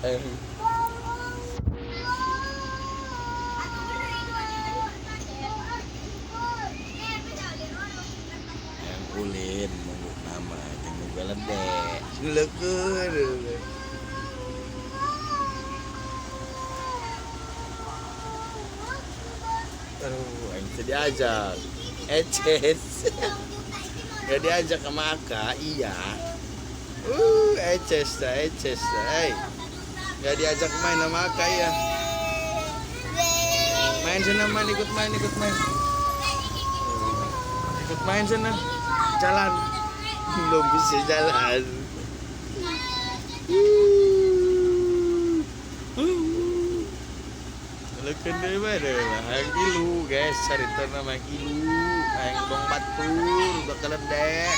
Yang ulin munggu nama jeung nu galedek. Leukeun. Aduh, aing teu diajak. Eces. Gak diajak sama Aka, iya. Eces dah, eces dah. Hey. Gak diajak main sama Aka ya. Main sana, main, ikut main, ikut main. Ikut main sana. Jalan. Belum bisa jalan. Leukeun deui bae deh, hayang ilu guys, carita nama ilu, hayang dong batur, bakal ledek.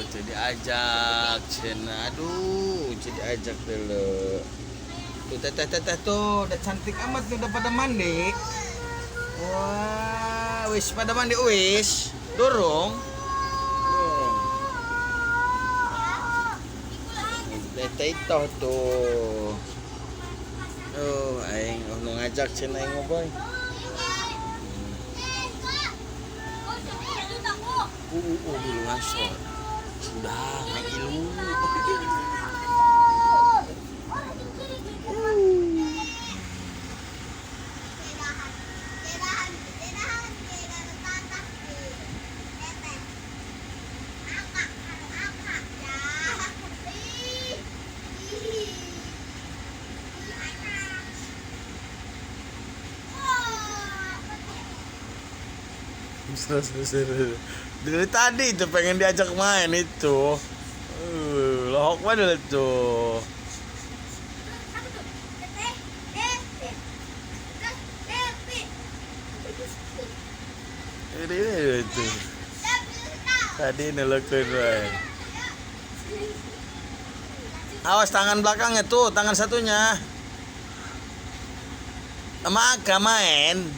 Jadi ajak cina, aduh, jadi ajak dulu. Tuh teteh teteh tuh, udah cantik amat nih, udah pada mandi. Wah, wis pada mandi wis, dorong. Teteh itu tuh. Oh, aing nu ngajak cenah aing mah, boy. Dulu ngasor. Sudah naik ilu. Seru. Dari tadi itu pengen diajak main itu. Lohok banget tuh. Ini itu. Tadi nelukeun wae. Awas tangan belakangnya tuh, tangan satunya. Sama Aka main.